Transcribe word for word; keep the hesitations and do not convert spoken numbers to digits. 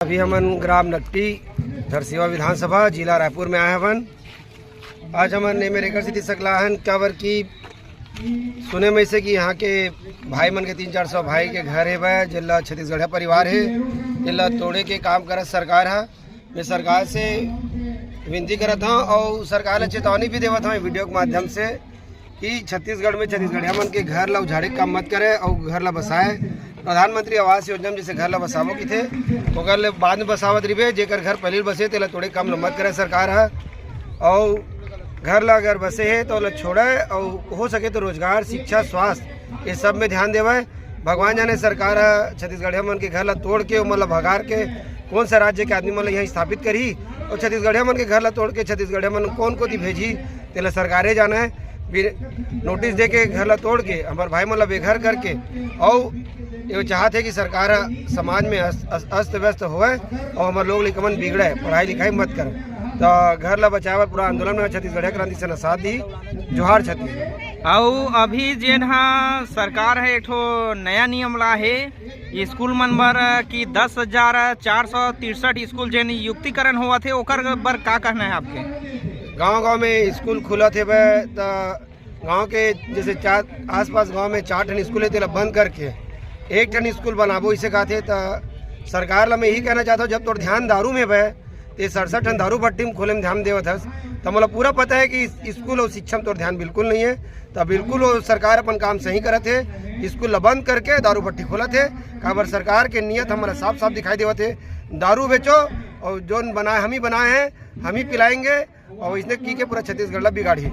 अभी हमन ग्राम नकटी, धरसीवा विधानसभा, जिला रायपुर में आए हवन। आज हमन ए मेर एकर सेती सकलाहन, काबर कि सुने में से कि यहाँ के भाई मन के तीन चार सौ भाई के घर हेवय, जेला छत्तीसगढ़िया परिवार हे, जेला तोड़े के काम करत सरकार ह। मैं सरकार से विनती करत हंव अउ सरकार ला चेतावनी भी देवत हंव वीडियो के माध्यम से कि छत्तीसगढ़ में छत्तीसगढ़िया मन के घर ला उजाड़े के काम मत करे अउ घर ला बसाए। प्रधानमंत्री आवास योजना में जैसे घर ला बसाबो किथे, ओकर ले बाद में बसावत रहिबे। जेकर घर पहले बसे, तेला तोड़े के काम ला मत करे सरकार ह। अउ घर ला अगर बसे हे, तो ओला छोड़े अउ हो सके तो रोजगार, शिक्षा, स्वास्थ्य, ये सब में ध्यान देवे। भगवान जाने सरकार ह छत्तीसगढ़िया मन के घर ला तोड़ के, ओमन ला भगार के कौन सा राज्य के आदमी मन ला यहाँ स्थापित करही, और छत्तीसगढ़िया मन के घर ला तोड़ के छत्तीसगढ़िया मन कौन कोती भेजही, तेला सरकारे जाने। बे-, नोटिस दे के घर ला तोड़ के, हमर भाई मन ला बेघर करके, अउ ये चाहत हे कि सरकार ह समाज में अस-, अस-, अस्त व्यस्त होवे अउ हमर लोग लइका मन बिगड़े, पढ़ाई लिखाई मत करे। तो घर ला बचाए बर पूरा आंदोलन में छत्तीसगढ़िया क्रांति सेना साथ दी। जोहार छत्तीसगढ़। अउ अभी जेन ह सरकार ह एक ठो नया नियम ला हे स्कूल मन बर कि दस हजार चार सौ तिरसठ स्कूल जेन युक्तिकरण होवत हे, ओकर बर का कहना है आपके? गांव-गांव में स्कूल खुलत हेबे, त गांव के जैसे चार, आसपास गांव में चार ठन स्कूल हे, तेला बंद करके एक ठन स्कूल बनाबो, इसे कहत हे। त सरकार ला मैं यही कहना चाहत हंव, जब तोर ध्यान दारू में बे, ते सड़सठ ठन दारू भट्टी में खोले में ध्यान देवत हस, त मोला पूरा पता हे कि स्कूल अउ शिक्षा में तोर ध्यान बिल्कुल नहीं हे। त बिल्कुल वो सरकार अपन काम सही करत हे, स्कूल ला बंद करके दारू भट्टी खोलत हे। काबर सरकार के नियत हमला साफ-साफ दिखाई देवत हे, दारू बेचो अउ जोन बनाए, हम ही बनाए हैं, हम ही पिलाएंगे, अउ इसने की के पूरा छत्तीसगढ़ ला बिगाड़ही।